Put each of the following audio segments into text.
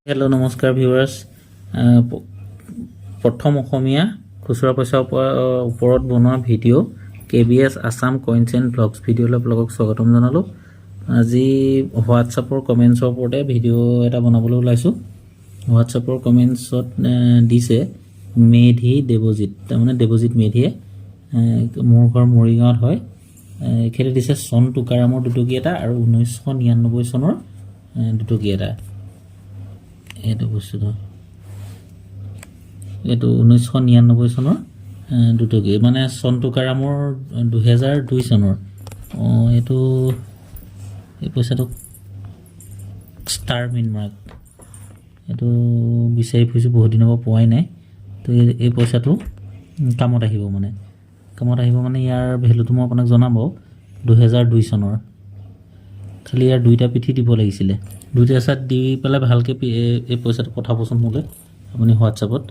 Hello', নমস্কাৰ viewers. প্ৰথম অসমীয়া খুচুৰা পইচাৰ ওপৰত বনোৱা video' KBS Assam coins and vlogs ভিডিঅ'লৈ আপোনালোকক স্বাগতম জনালোঁ। আজি হোৱাটছআপৰ কমেণ্টছৰ ওপৰতে ভিডিঅ' এটা বনাবলৈ ওলাইছোঁ। হোৱাটছআপৰ কমেণ্টছত দিছে মেধি দেৱজিত, তাৰমানে দেৱজিত মেধিয়ে, মোৰ ঘৰ মৰিগাঁৱত হয়। এখেতে দিছে চন টুকাৰামৰ দুটকী এটা আৰু 1999 চনৰ দুটকী এটা। এইটো বস্তুটো, এইটো 1999 চনৰ দুটকী, মানে চন টুকাৰামৰ 2002 চনৰ। অঁ, এইটো এই পইচাটো ষ্টাৰ মিন মাৰ্ক। এইটো বিচাৰি ফুৰিছোঁ বহুত দিনৰ পৰা, পোৱাই নাই। তো এই পইচাটো কামত আহিব, মানে কামত আহিব, মানে ইয়াৰ ভেলুটো মই আপোনাক জনাম বাৰু। 2002 চনৰ, খালি ইয়াৰ দুইটা পিঠি দিব লাগিছিলে। দুইটা চাট দি পেলাই ভালকৈ এই পইচাটো পঠাবচোন মোলৈ আপুনি হোৱাটছআপত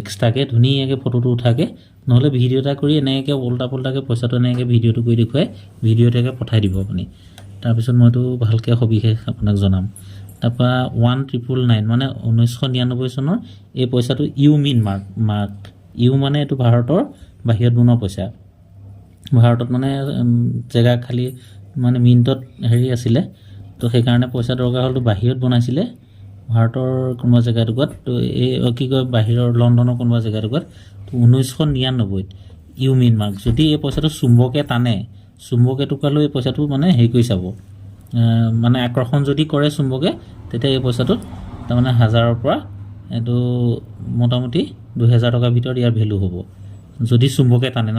এক্সট্ৰাকৈ ধুনীয়াকৈ ফটোটো উঠাকৈ, নহ'লে ভিডিঅ' এটা কৰি এনেকৈ ওল্টা পোল্টাকৈ পইচাটো এনেকৈ ভিডিঅ'টো কৰি দেখুৱাই ভিডিঅ' এটাকে পঠাই দিব আপুনি। তাৰপিছত মইতো ভালকৈ সবিশেষ আপোনাক জনাম। তাৰপৰা 1999, মানে 1999 চনৰ এই পইচাটো ইউ মিন মাৰ্ক। ইউ মানে এইটো ভাৰতৰ বাহিৰত বনোৱা পইচা। ভাৰতত মানে জেগা খালী, মানে মিণ্টত হেৰি আছিলে, তো সেইকাৰণে পইচা দৰকাৰ হ'লতো বাহিৰত বনাইছিলে, ভাৰতৰ কোনোবা জেগা এটুকুৰাত। তো এই কি কয়, বাহিৰৰ লণ্ডনৰ কোনোবা জেগা এটুকুৰাত। তো 1999ত ইউ মিন মাৰ্ক। যদি এই পইচাটো চুম্বকে টানে, চুম্বক এটুকুৰালৈ এই পইচাটো মানে হেৰি কৰি চাব, মানে আকৰ্ষণ যদি কৰে চুম্বকে, তেতিয়া এই পইচাটোত তাৰমানে হাজাৰৰ পৰা এইটো মোটামুটি 2000 টকাৰ ভিতৰত ইয়াৰ ভেলু হ'ব, যদি চুম্বকে টানে।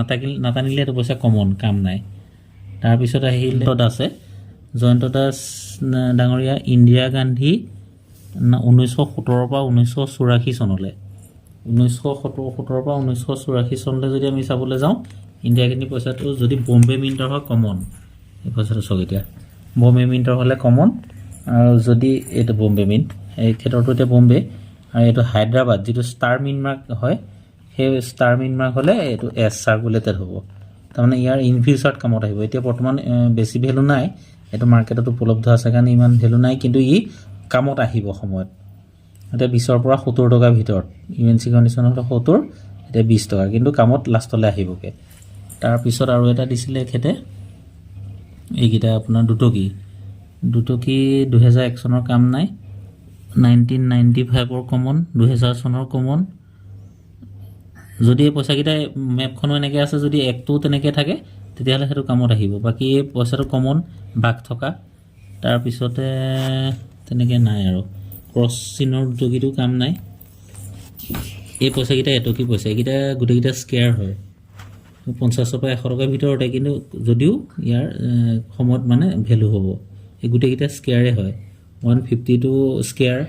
নাটানিলে এইটো পইচা কমন, কাম নাই। তাৰপিছত আহিল দাসে, জয়ন্ত দাস ডাঙৰীয়া, ইন্দিৰা গান্ধী 1917ৰ পৰা 1984 চনলৈ, 1917ৰ পৰা 1984 চনলৈ যদি আমি চাবলৈ যাওঁ, ইন্দিৰা গান্ধী পইচাটো যদি বম্বে মিণ্টৰ হয়, কমন। এই পইচাটো চাওক এতিয়া, বম্বে মিণ্টৰ হ'লে কমন। আৰু যদি এইটো বম্বে মিণ্ট, এই ক্ষেত্ৰতো এতিয়া বম্বে আৰু এইটো হায়দৰাবাদ, যিটো ষ্টাৰ মিন মাৰ্ক হয়, সেই ষ্টাৰ মিন মাৰ্ক হ'লে এইটো এছ চাৰ্কুলেটেড হ'ব। তাৰমানে ইয়াৰ ইন ফিউচাৰত কামত আহিব। এতিয়া বৰ্তমান বেছি ভেলু নাই, এইটো মাৰ্কেটত উপলব্ধ আছে কাৰণে ইমান ভেলু নাই, কিন্তু ই কামত আহিব সময়ত। এতিয়া 20ৰ পৰা 70 টকাৰ ভিতৰত, ইউ এন চি কণ্ডিশ্যন হ'লে 70, এতিয়া 20 টকা, কিন্তু কামত লাষ্টলৈ আহিবগৈ। তাৰপিছত আৰু এটা দিছিলে এখেতে, এইকেইটা আপোনাৰ দুটকী। দুটকী 2001 চনৰ কাম নাই, 1995ৰ কমন, 2000 চনৰ কমন। যদি এই পইচাকেইটা মেপখনো এনেকৈ আছে, যদি একটোও তেনেকৈ থাকে, তেতিয়াহ'লে সেইটো কামত আহিব। বাকী এই পইচাটো কমন, বাঘ থকা। তাৰপিছতে তেনেকৈ নাই আৰু। ক্ৰছ চিনৰ দুটকীটো কাম নাই। এই পইচাকেইটা এটকী পইচা, এইকেইটা গোটেইকেইটা স্কেয়াৰ হয়, 50ৰ পৰা 100 টকাৰ ভিতৰতে, কিন্তু যদিও ইয়াৰ সময়ত মানে ভেলু হ'ব। এই গোটেইকেইটা স্কেয়াৰে হয়, 152 স্কেয়াৰ।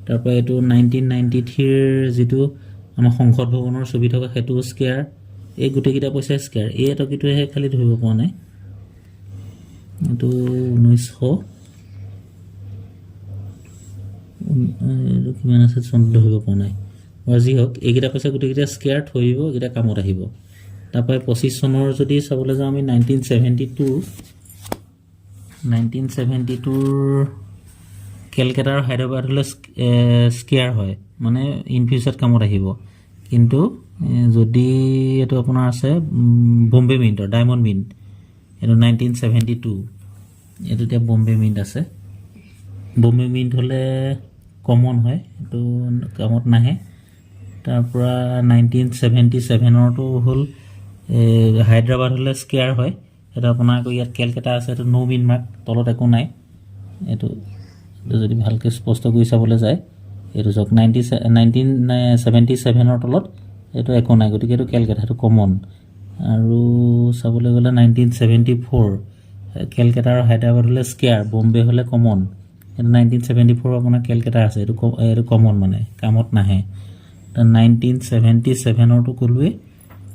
তাৰপৰা এইটো 1993ৰ যিটো আমাৰ সংসদ ভৱনৰ ছবি থকা, সেইটো স্কেয়াৰ। এই গোটেইকেইটা পইচা স্কেয়াৰ। এই এটকীটোহে খালি ধৰিব পৰা নাই। এইটো এইটো কিমান আছে চনটো ধৰিব পৰা নাই বাৰু। যি হওক, এইকেইটা পইচা গোটেইকেইটা স্কেয়াৰ, থৈ দিব, এইকেইটা কামত আহিব। তাৰপৰা 25 চনৰ যদি চাবলৈ যাওঁ আমি, 1972, 1972ৰ কেলকাতা আৰু হায়দৰাবাদ হ'লে স্কেয়াৰ হয়, মানে ইন ফিউচাৰত কামত আহিব। কিন্তু যদি এইটো আপোনাৰ আছে বম্বে মিণ্টৰ ডায়মণ্ড মিণ্ট, এইটো 1972, এইটো এতিয়া বম্বে মিণ্ট আছে। বম্বে মিণ্ট হ'লে কমন হয়, এইটো কামত নাহে। তাৰপৰা 1977ৰটো হ'ল হায়দৰাবাদ হ'লে স্কেয়াৰ হয়। সেইটো আপোনাৰ আকৌ ইয়াত কেলকাতা আছে, এইটো ন' মিন মাৰ্ক, তলত একো নাই। এইটো এইটো যদি ভালকৈ স্পষ্ট কৰি চাবলৈ যায়, এইটো চাওক, 1977ৰ তলত এইটো একো নাই, গতিকে এইটো কেলকাতা, সেইটো কমন। আৰু চাবলৈ গ'লে 1974 কেলকাতা আৰু হায়দৰাবাদ হ'লে স্কেয়াৰ, বম্বে হ'লে কমন। এইটো 1974 আপোনাৰ কেলকাতা আছে, এইটো কমন, মানে কামত নাহে। 1977ৰটো ক'লোৱেই।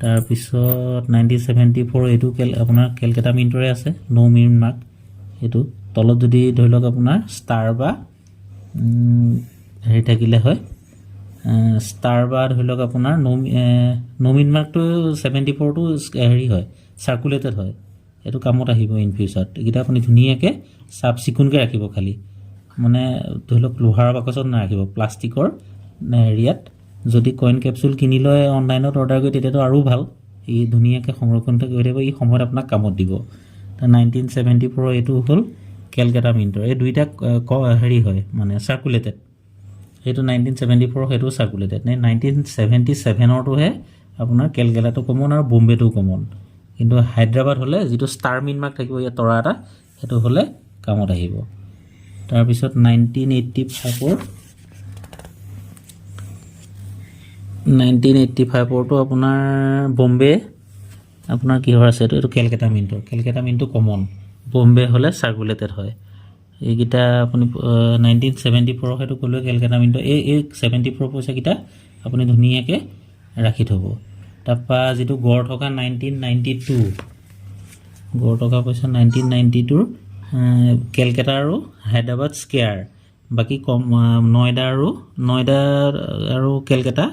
তাৰপিছত 1974, এইটো আপোনাৰ কেলকাতা মিণ্টৰে আছে, ন' মিন মাৰ্ক। এইটো তলত যদি ধৰি লওক আপোনাৰ ষ্টাৰ বা হেৰি থাকিলে হয়, ষ্টাৰ বা ধৰি লওক আপোনাৰ ন' মিন মাৰ্কটো, 74টো হেৰি হয়, চাৰ্কুলেটেড হয়। এইটো কামত আহিব ইন ফিউচাৰত। এইকেইটা আপুনি ধুনীয়াকৈ চাফ চিকুণকৈ ৰাখিব খালি, মানে ধৰি লওক লোহাৰ বাকচত নাৰাখিব, প্লাষ্টিকৰ হেৰিয়াত। যদি কইন কেপচুল কিনি লয় অনলাইনত অৰ্ডাৰ কৰি, তেতিয়াতো আৰু ভাল, ই ধুনীয়াকৈ সংৰক্ষণ হৈ থাকিব, ই সময়ত আপোনাক কামত দিব। 1974ৰ এইটো হ'ল কেলকাতা মিণ্টৰ। এই দুইটা হেৰি হয়, মানে চাৰ্কুলেটেড। সেইটো 1974ৰ, সেইটো চাৰ্কুলেটেড নে 1977ৰটোহে আপোনাৰ কেলকাতাটো কমন আৰু বম্বেটোও কমন। কিন্তু হায়দৰাবাদ হ'লে যিটো ষ্টাৰ মিণ্ট মাৰ্ক থাকিব ইয়াত তৰা এটা, সেইটো হ'লে কামত আহিব। তাৰপিছত 1985ৰটো আপোনাৰ বম্বে, আপোনাৰ কিহৰ আছে এইটো? এইটো কেলকাতা মিণ্টৰ। কেলকাতা মিণ্টটো কমন, বম্বে হ'লে চাৰ্কুলেটেড হয়। এইকেইটা আপুনি 1974ৰ, সেইটো ক'লোৱে, কেলকাতা মিণ্টৰ। এই 74 পইচাকেইটা আপুনি ধুনীয়াকৈ ৰাখি থ'ব। তাৰপৰা যিটো গড় থকা 1992, গড় থকা পইচা 1992ৰ কেলকাতা আৰু হায়দৰাবাদ স্কেয়াৰ, বাকী কম নয়ডা আৰু কেলকাতা,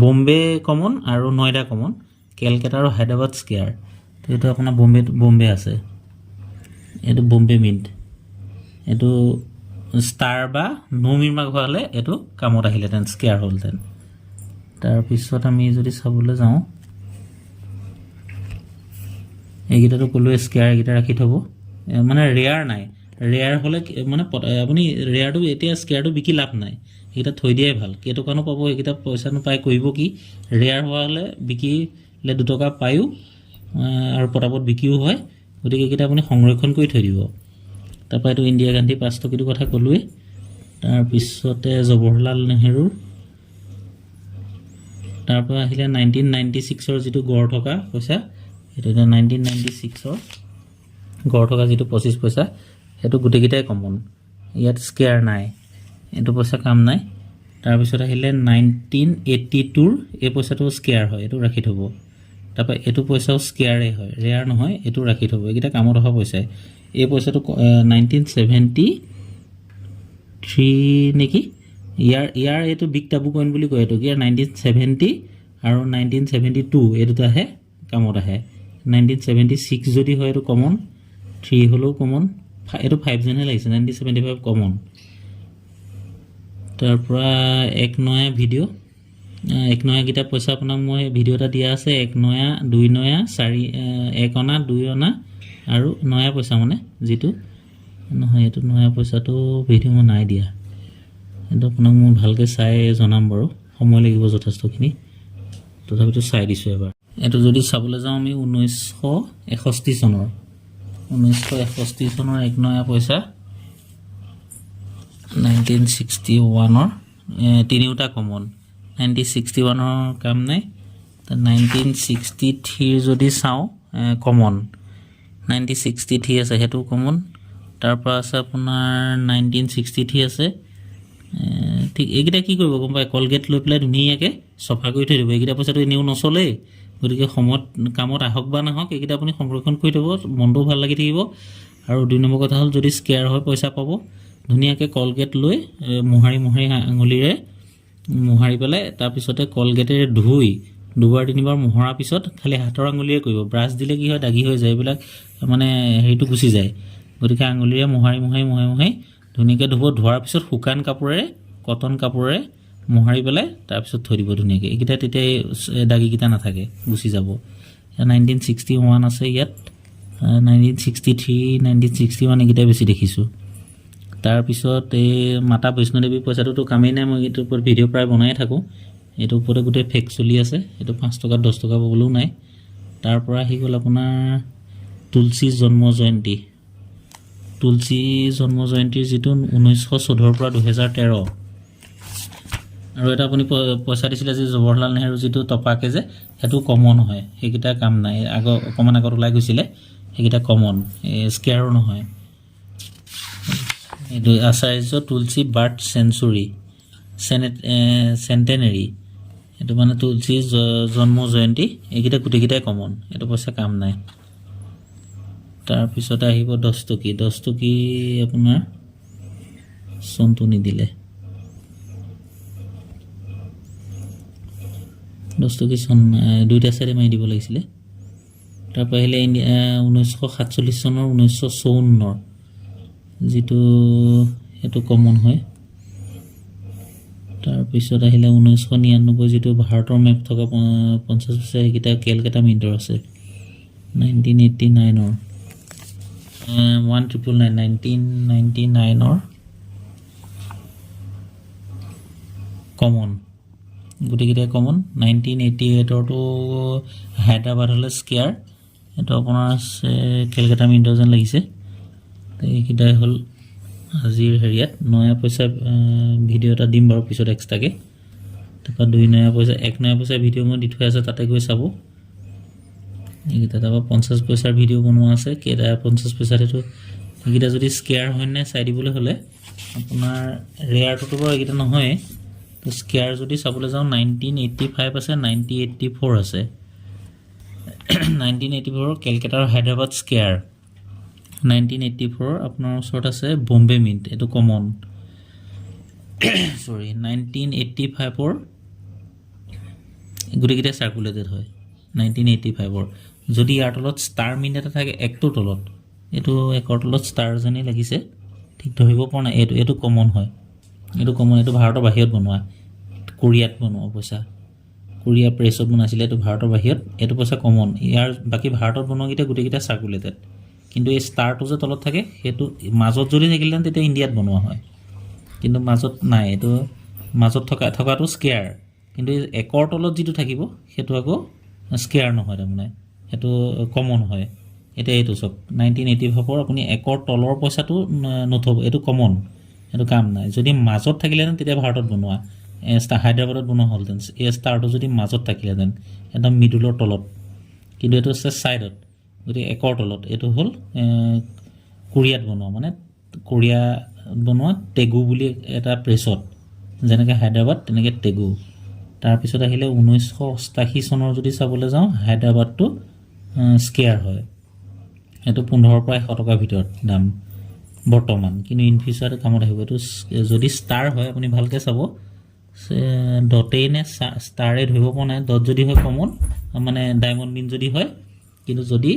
বম্বে কমন আৰু নয়ডা কমন, কেলকাতা আৰু হায়দৰাবাদ স্কেয়াৰ। তো এইটো আপোনাৰ বম্বে আছে, এইটো বম্বে মিণ্ট। এইটো ষ্টাৰ বা ন' মিণ্ট মাৰ্ক হোৱা হ'লে এইটো কামত আহিলেহেঁতেন, স্কেয়াৰ হ'লহেঁতেন। তাৰপিছত আমি যদি চাবলৈ যাওঁ, এইকেইটাতো ক'লোৱে স্কেয়াৰ, এইকেইটা ৰাখি থ'ব। মানে ৰেয়াৰ নাই। ৰেয়াৰ হ'লে মানে আপুনি ৰেয়াৰটো, এতিয়া স্কেয়াৰটো বিকি লাভ নাই, সেইকেইটা থৈ দিয়াই ভাল। কেইটকানো পাব সেইকেইটা পইচানো পাই কৰিব কি? ৰেয়াৰ হোৱা হ'লে বিকিলে 2 টকা পায়ো আৰু পটাপট বিকিও হয়। গতিকে এইকেইটা আপুনি সংৰক্ষণ কৰি থৈ দিব। তাৰপৰা এইটো ইন্দিৰা গান্ধী 5 টকীটোৰ কথা ক'লোৱেই। তাৰপিছতে জৱাহৰলাল নেহেৰুৰ। তাৰপৰা আহিলে 1996ৰ যিটো গড় থকা পইচা, সেইটো এতিয়া 1996ৰ গড় থকা যিটো 25 পইচা, সেইটো গোটেইকেইটাই কমন, ইয়াত স্কেয়াৰ নাই, এইটো পইচা কাম নাই। তাৰপিছত আহিলে 1982ৰ এই পইচাটো স্কেয়াৰ হয়, এইটো ৰাখি থ'ব। তাৰপৰা এইটো পইচাও স্কেয়াৰেই হয়, ৰেয়াৰ নহয়, এইটো ৰাখি থ'ব। এইকেইটা কামত অহা পইচাই। এই পইচাটো 1973 নেকি? ইয়াৰ ইয়াৰ এইটো বিগ টাবু কইন বুলি কয় এইটো। ইয়াৰ 1970 আৰু 1972, এই দুটাহে কামত আহে। 1976 যদি হয়, এইটো কমন, 3 হ'লেও কমন, এইটো 5 যেনহে লাগিছে। 1975 কমন। তাৰপৰা এক নয়া ভিডিঅ', এক নয়াকেইটা পইচা আপোনাক মই ভিডিঅ' এটা দিয়া আছে। এক নয়া, দুই নয়া, চাৰি, এক অনা, দুই অনা আৰু নয়া পইচা, মানে যিটো নহয়, এইটো নয়া পইচাটো ভিডিঅ' মই নাই দিয়া। সেইটো আপোনাক মই ভালকৈ চাই জনাম বাৰু, সময় লাগিব যথেষ্টখিনি, তথাপিতো চাই দিছোঁ এবাৰ। এইটো যদি চাবলৈ যাওঁ আমি 1961 চনৰ, 1961 চনৰ এক নয়া পইচা, 1961ৰ তিনিওটা কমন। 1961ৰ কাম নাই। 1963ৰ যদি চাওঁ, কমন। 1963 আছে, সেইটো কমন। তাৰপৰা আছে আপোনাৰ 1963 আছে। ঠিক, এইকেইটা কি কৰিব গম পাই? কলগেট লৈ পেলাই ধুনীয়াকৈ চফা কৰি থৈ দিব। এইকেইটা পইচাটো এনেও নচলেই, গতিকে সময়ত কামত আহক বা নাহক, এইকেইটা আপুনি সংৰক্ষণ কৰি থ'ব, মনটোও ভাল লাগি থাকিব। আৰু দুই নম্বৰ কথা হ'ল, যদি স্কেয়াৰ হয় পইচা পাব। ধুনীয়াকৈ কলগেট লৈ মোহাৰি মোহাৰি, আঙুলিৰে মোহাৰি পেলাই, তাৰপিছতে কলগেটেৰে ধুই দুবাৰ তিনিবাৰ মোহৰাৰ পিছত খালি হাতৰ আঙুলিৰে কৰিব। ব্ৰাছ দিলে কি হয়, দাগি হৈ যায় এইবিলাক, মানে হেৰিটো গুচি যায়। গতিকে আঙুলিৰে মোহাৰি মোহাৰি মোহাৰি মোহাৰি ধুনীয়াকৈ ধুব। ধোৱাৰ পিছত শুকান কাপোৰেৰে, কটন কাপোৰেৰে মোহাৰি পেলাই তাৰপিছত থৈ দিব ধুনীয়াকৈ। এইকেইটা তেতিয়া এই দাগিকেইটা নাথাকে, গুচি যাব। 1961 আছে ইয়াত, 1963, 1961, এইকেইটাই বেছি দেখিছোঁ। তাৰপিছত এই মাতা বৈষ্ণদেৱী পইচাটোতো কামেই নাই, মই এইটোৰ ওপৰত ভিডিঅ' প্ৰায় বনায়ে থাকোঁ। এইটোৰ ওপৰতে গোটেই ফেক চলি আছে, এইটো 5 টকাত 10 টকা পাবলৈও নাই। তাৰ পৰা আহি গ'ল আপোনাৰ তুলসী জন্ম জয়ন্তী। তুলসী জন্ম জয়ন্তীৰ যিটো 1914ৰ পৰা 2013। আৰু এটা আপুনি পইচা দিছিলে যে জৱাহৰলাল নেহেৰু যিটো টপাকে যে, সেইটো কমন হয়, সেইকেইটা কাম নাই। আগৰ অকণমান আগত ওলাই গৈছিলে, সেইকেইটা কমন, স্কেয়াৰো নহয়। এইটো আচাৰ্য তুলসী বাৰ্থ চেঞ্চুৰী চেণ্টেনেৰী, এইটো মানে তুলসী জন্ম জয়ন্তী। এইকেইটা গোটেইকেইটাই কমন, এইটো পইচা কাম নাই। তাৰপিছতে আহিব 10 টকী। 10 টকী আপোনাৰ চনটো নিদিলে। 10 টকী চন দুইটা চাইডে মাৰি দিব লাগিছিলে। তাৰপৰা আহিলে 1947 চনৰ 1954ৰ যিটো, সেইটো কমন হয়। তাৰপিছত আহিলে 1999, যিটো ভাৰতৰ মেপ থকা 50 পইচা, সেইকেইটা কেলকাটা মিণ্টৰ আছে। 1989ৰ 1999, 1999ৰ কমন, গোটেইকেইটাই কমন। 1988ৰটো হায়দৰাবাদ হ'লে স্কেয়াৰ, এইটো আপোনাৰ আছে কেলকাটা মিণ্টৰ যেন লাগিছে। এইকেইটাই হ'ল আজিৰ হেৰিয়াত। নয়া পইচা ভিডিঅ' এটা দিম বাৰু পিছত এক্সট্ৰাকৈ। তাৰপৰা 2 নয়া পইচা, 1 নয়া পইচা ভিডিঅ' মই দি থৈ আছে, তাতে গৈ চাব এইকেইটা। তাৰপৰা 50 পইচাৰ ভিডিঅ' বনোৱা আছে কেইটা 50 পইচাত। সেইটো সেইকেইটা যদি স্কেয়াৰ হয় নে চাই দিবলৈ হ'লে আপোনাৰ ৰেয়াৰটোতো বাৰু এইকেইটা নহয়। তো স্কেয়াৰ যদি চাবলৈ যাওঁ, 1985 আছে, 1984 আছে। 1984ৰ কেলকাতাৰ হায়দৰাবাদ স্কেয়াৰ, 1984ৰ আপোনাৰ ওচৰত আছে বম্বে মিণ্ট, এইটো কমন। চৰি, 1985ৰ গোটেইকেইটাই চাৰ্কুলেটেড হয়। 1985ৰ যদি ইয়াৰ তলত ষ্টাৰ মিণ্ট এটা থাকে একটোৰ তলত, এইটো একৰ তলত ষ্টাৰ যেনেই লাগিছে, ঠিক ধৰিব পৰা নাই। এইটো কমন হয়, এইটো কমন। এইটো ভাৰতৰ বাহিৰত বনোৱা, কোৰিয়াত বনোৱা পইচা, কোৰিয়া প্ৰেছত বনাইছিলে এইটো ভাৰতৰ বাহিৰত। এইটো পইচা কমন। ইয়াৰ বাকী ভাৰতত বনোৱাকেইটা গোটেইকেইটা চাৰ্কুলেটেড। কিন্তু এই ষ্টাৰটো যে তলত থাকে, সেইটো মাজত যদি থাকিলেহেঁতেন তেতিয়া ইণ্ডিয়াত বনোৱা হয়, কিন্তু মাজত নাই। এইটো মাজত থকাটো স্কেয়াৰ, কিন্তু এই একৰ তলত যিটো থাকিব সেইটো আকৌ স্কেয়াৰ নহয়, তাৰমানে সেইটো কমন হয়। এতিয়া এইটো চাওক, 1985ৰ আপুনি একৰ তলৰ পইচাটো নথ'ব, এইটো কমন, সেইটো কাম নাই। যদি মাজত থাকিলেহেঁতেন তেতিয়া ভাৰতত বনোৱা, হায়দৰাবাদত বনোৱা হ'লহেঁতেন, এই ষ্টাৰটো যদি মাজত থাকিলেহেঁতেন একদম মিডলৰ তলত। কিন্তু এইটো আছে ছাইডত, গতিকে একৰ তলত এইটো হ'ল কোৰিয়াত বনোৱা, মানে কোৰিয়াত বনোৱা টেগু বুলি এটা প্ৰেছত, যেনেকৈ হায়দৰাবাদ তেনেকৈ টেগু। তাৰপিছত আহিলে 1988 চনৰ যদি চাবলৈ যাওঁ, হায়দৰাবাদটো স্কেয়াৰ হয়। সেইটো 15ৰ পৰা 100 টকাৰ ভিতৰত দাম বৰ্তমান, কিন্তু ইন ফিউচাৰ কামত আহিব। এইটো যদি ষ্টাৰ হয়, আপুনি ভালকৈ চাব, ডটেই নে ষ্টাৰে ধৰিব পৰা নাই। ডট যদি হয় কমন, মানে ডায়মণ্ড মিন যদি হয়। কিন্তু যদি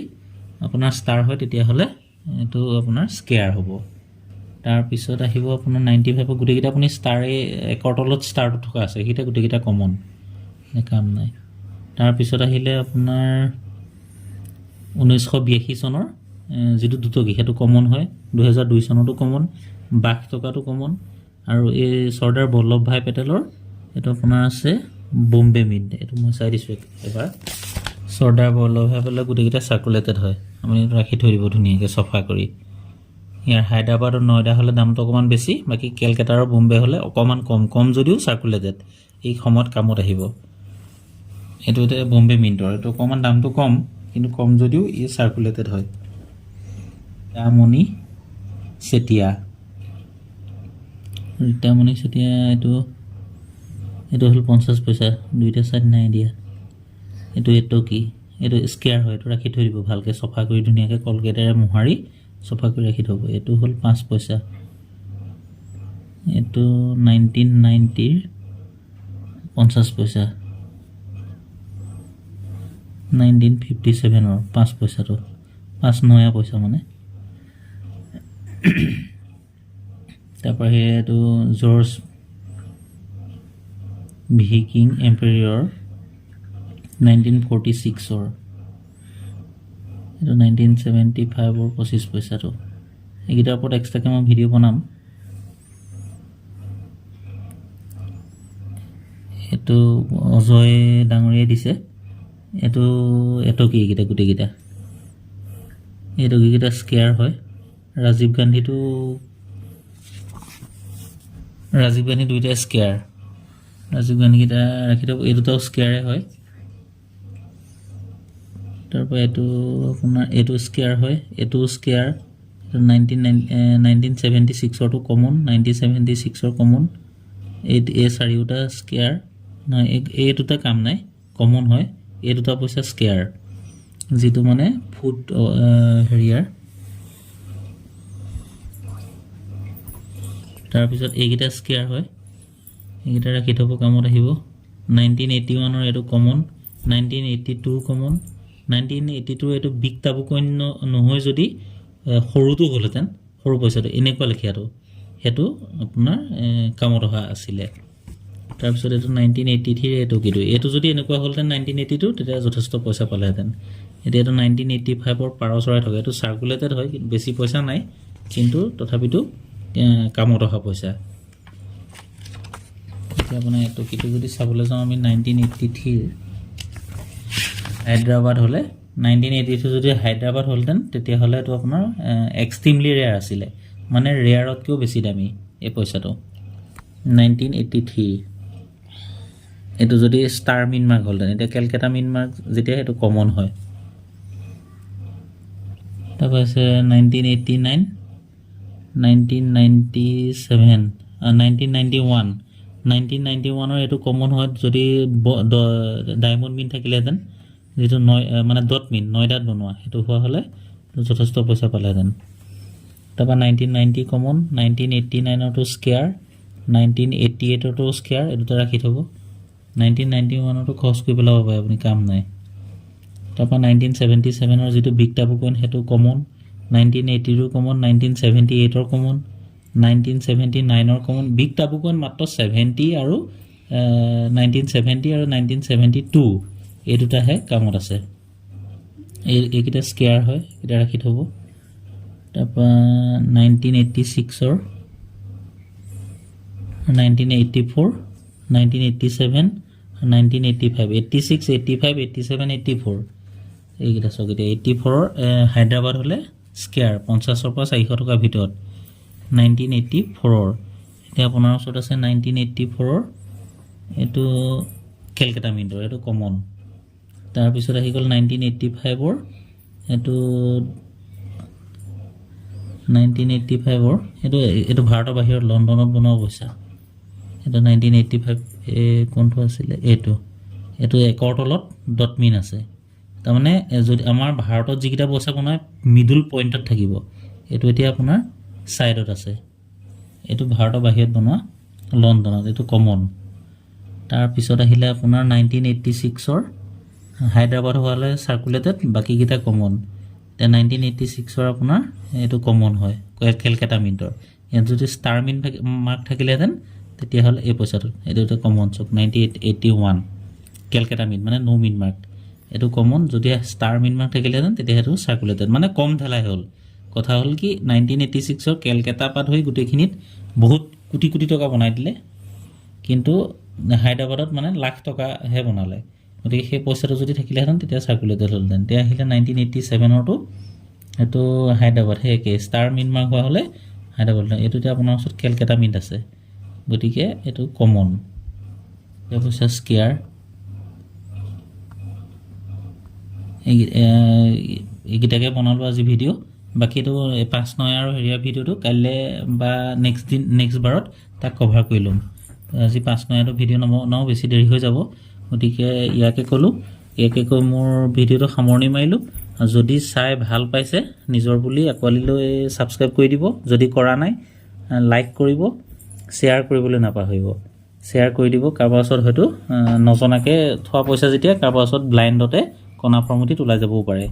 আপোনাৰ ষ্টাৰ হয় তেতিয়াহ'লে এইটো আপোনাৰ স্কেয়াৰ হ'ব। তাৰপিছত আহিব আপোনাৰ 95ৰ গোটেইকেইটা আপুনি ষ্টাৰে, একৰ তলত ষ্টাৰটো থকা আছে, সেইকেইটা গোটেইকেইটা কমন, কাম নাই। তাৰপিছত আহিলে আপোনাৰ 1982 চনৰ যিটো দুটকী, সেইটো কমন হয়। 2002 চনতো কমন, বাঘ টকাটো কমন। আৰু এই চৰ্দাৰ বল্লভ ভাই পেটেলৰ এইটো আপোনাৰ আছে বম্বে মিণ্ট, এইটো মই চাই দিছোঁ এবাৰ। চৰ্দাৰ বল্লভ ভাই পেটেলৰ গোটেইকেইটা চাৰ্কুলেটেড হয়, আপুনি এইটো ৰাখি থৈ দিব ধুনীয়াকৈ চফা কৰি। ইয়াৰ হায়দৰাবাদ আৰু নয়ডা হ'লে দামটো অকণমান বেছি, বাকী কেলকাতা আৰু বোম্বে হ'লে অকণমান কম, কম যদিও চাৰ্কুলেটেড, এই সময়ত কামত আহিব। এইটো এতিয়া বম্বে মিণ্টৰ, এইটো অকণমান দামটো কম, কিন্তু কম যদিও ই চাৰ্কুলেটেড হয়। ৰীতামণি চেতিয়া, ৰীতামণি চেতিয়া, এইটো হ'ল 50 পইচা, দুইটা ছাইড নাই দিয়া। এইটো এটকী, এইটো স্কেয়াৰ হয়, এইটো ৰাখি থৈ দিব ভালকৈ চফা কৰি ধুনীয়াকৈ কলগেটেৰে মোহাৰি চফা কৰি ৰাখি থ'ব। এইটো হ'ল 5 পইচা, এইটো 1990ৰ 50 পইচা, 1957ৰ 5 পইচাটো, 5 নয়া পইচা মানে। তাৰপৰা সেই এইটো জৰ্জ ভিকিং এম্পেৰিয়ৰ 1946ৰ, এইটো 1975ৰ 25 পইচাটো। এইকেইটাৰ ওপৰত এক্সট্ৰাকৈ মই ভিডিঅ' বনাম। এইটো অজয় ডাঙৰীয়াই দিছে। এইটো এটকী, এইকেইটা গোটেইকেইটা এইটকীকেইটা স্কেয়াৰ হয়। ৰাজীৱ গান্ধীটো, ৰাজীৱ গান্ধী দুইটাই স্কেয়াৰ, ৰাজীৱ গান্ধীকেইটা ৰাখি থ'ব, এই দুটাও স্কেয়াৰে হয়। তাৰপৰা এইটো আপোনাৰ এইটো স্কেয়াৰ হয়, এইটো স্কেয়াৰ। এইটো 1976ৰটো কমন, 1976ৰ কমন। এই চাৰিওটা স্কেয়াৰ নহয়, এই দুটা কাম নাই, কমন হয়। এই দুটা পইচা স্কেয়াৰ, যিটো মানে ফুড হেৰিয়াৰ। তাৰপিছত এইকেইটা স্কেয়াৰ হয়, এইকেইটা ৰাখি থ'ব, কামত আহিব। 1981ৰ এইটো কমন, 1982 কমন। 1982 এইটো বিগ টাবু কইন নহয়, যদি সৰুটো হ'লহেঁতেন, সৰু পইচাটো এনেকুৱা লেখীয়াটো, সেইটো আপোনাৰ কামত অহা আছিলে। তাৰপিছত এইটো 1983ৰ এইটো, কিন্তু এইটো যদি এনেকুৱা হ'লহেঁতেন 1982, তেতিয়া যথেষ্ট পইচা পালেহেঁতেন। এতিয়া এইটো 1985ৰ পাৰ চৰাই থকা, এইটো চাৰ্কুলেটেড হয়, কিন্তু বেছি পইচা নাই, কিন্তু তথাপিতো কামত অহা পইচা। এতিয়া আপোনাৰ এইটো কিন্তু যদি চাবলৈ যাওঁ আমি, 1983ৰ হায়দৰাবাদ হ'লে, 1983 যদি হায়দৰাবাদ হ'লহেঁতেন, তেতিয়াহ'লে এইটো আপোনাৰ এক্সট্ৰিমলি ৰেয়াৰ আছিলে, মানে ৰেয়াৰতকৈও বেছি দামী এই পইচাটো। 1983 এইটো যদি ষ্টাৰ মিণ্ট মাৰ্ক হ'লহেঁতেন, এতিয়া কেলকাতা মিণ্ট মাৰ্ক যেতিয়া, সেইটো কমন হয়। তাৰপৰা আছে 1989, 1997, 1991। 1991ৰ এইটো কমন হয়, যদি ডায়মণ্ড মিণ্ট থাকিলেহেঁতেন, যিটো নয় মানে ডট মিণ্ট, নয়দাত বনোৱা, সেইটো হোৱা হ'লে যথেষ্ট পইচা পালেহেঁতেন। তাৰপৰা 1990 কমন, 1989ৰটো স্কেয়াৰ, 1988ৰটো স্কেয়াৰ, এই দুটা ৰাখি থ'ব। 1991ৰটো খৰচ কৰি পেলাব পাৰে আপুনি, কাম নাই। তাৰপৰা 1977ৰ যিটো বিগ টাবু কইন, সেইটো কমন। 1980ৰো কমন, 1978ৰ কমন, 1979ৰ কমন। বিগ টাবু কইন মাত্ৰ 70 আৰু 1970 আৰু 1972, এই দুটাহে কামত আছে। এইকেইটা স্কেয়াৰ হয়, এইকেইটা ৰাখি থ'ব। তাৰপৰা 1986ৰ, 1984, 1987, 1985, 86, 85, 87, 84, এইকেইটা চাওক। এতিয়া 84ৰ হায়দৰাবাদ হ'লে স্কেয়াৰ, 50ৰ পৰা 400 টকাৰ ভিতৰত 1984ৰ। এতিয়া আপোনাৰ ওচৰত আছে 1984ৰ এইটো কেলকাতা মিণ্টৰ, এইটো কমন। তাৰপিছত আহি গ'ল 1985ৰ এইটো, 1985ৰ এইটো ভাৰতৰ বাহিৰত লণ্ডনত বনোৱা পইচা। এইটো 1985, এই কোনটো আছিলে, এইটো একৰ তলত ডট মিণ্ট আছে। তাৰমানে যদি আমাৰ ভাৰতত যিকেইটা পইচা বনায়, মিডল পইণ্টত থাকিব, এইটো এতিয়া আপোনাৰ ছাইডত আছে। এইটো ভাৰতৰ বাহিৰত বনোৱা লণ্ডনত, এইটো কমন। তাৰপিছত আহিলে আপোনাৰ 1986ৰ হায়দৰাবাদ হোৱালে চাৰ্কুলেটেড, বাকীকেইটা কমন। এতিয়া 1986ৰ আপোনাৰ এইটো কমন হয়, কেলকাতা মিণ্টৰ। ইয়াত যদি ষ্টাৰ মিণ্ট মাৰ্ক থাকিলেহেঁতেন, তেতিয়াহ'লে এই পইচাটো, এইটো এটা কমন চাওক। 9881 কেলকাতা মিণ্ট, মানে ন' মিণ্ট মাৰ্ক, এইটো কমন। যদি ষ্টাৰ মিণ্ট মাৰ্ক থাকিলেহেঁতেন, তেতিয়া সেইটো চাৰ্কুলেটেড, মানে কম ঢেলাই হ'ল। কথা হ'ল কি, 1986ৰ কেলকাতা পৰা ধৰি গোটেইখিনিত বহুত কোটি কোটি টকা বনাই দিলে, কিন্তু হায়দৰাবাদত মানে লাখ টকাহে বনালে। গতিকে সেই পইচাটো যদি থাকিলেহেঁতেন, তেতিয়া চাৰ্কুলেটেড হ'লহেঁতেন। তেতিয়া আহিলে 1987ৰটো, সেইটো হায়দৰাবাদ, সেই একেই, ষ্টাৰ মিণ্ট মাৰ্ক হোৱা হ'লে হায়দৰাবাদ। এইটো এতিয়া আপোনাৰ ওচৰত কেলকাতা মিণ্ট আছে, গতিকে এইটো কমন। এই পইচা স্কেয়াৰ। এইকেইটাকে বনালোঁ আজি ভিডিঅ'। বাকীটো এই পাঁচ নয় আৰু হেৰিয়াৰ ভিডিঅ'টো কাইলৈ বা নেক্সট দিন, নেক্সট বাৰত তাক কভাৰ কৰি ল'ম। আজি পাঁচ নয়াটো ভিডিঅ' নবনাওঁ, বেছি দেৰি হৈ যাব। গতিকে ইয়াকে ক'লোঁ, ইয়াকে কৈ মোৰ ভিডিঅ'টো সামৰণি মাৰিলোঁ। আৰু যদি চাই ভাল পাইছে, নিজৰ বুলি আঁকোৱালি লৈ ছাবস্ক্ৰাইব কৰি দিব যদি কৰা নাই, লাইক কৰিব, শ্বেয়াৰ কৰিবলৈ নাপাহৰিব। শ্বেয়াৰ কৰি দিব, কাৰোবাৰ ওচৰত হয়তো নজনাকৈ থোৱা পইচা যেতিয়া কাৰোবাৰ ওচৰত ব্লাইণ্ডতে কণা ফৰ্মুটিত ওলাই যাবও পাৰে।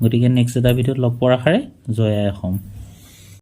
গতিকে নেক্সট এটা ভিডিঅ'ত লগ পোৱাৰ আশাৰে, জয় আই অসম।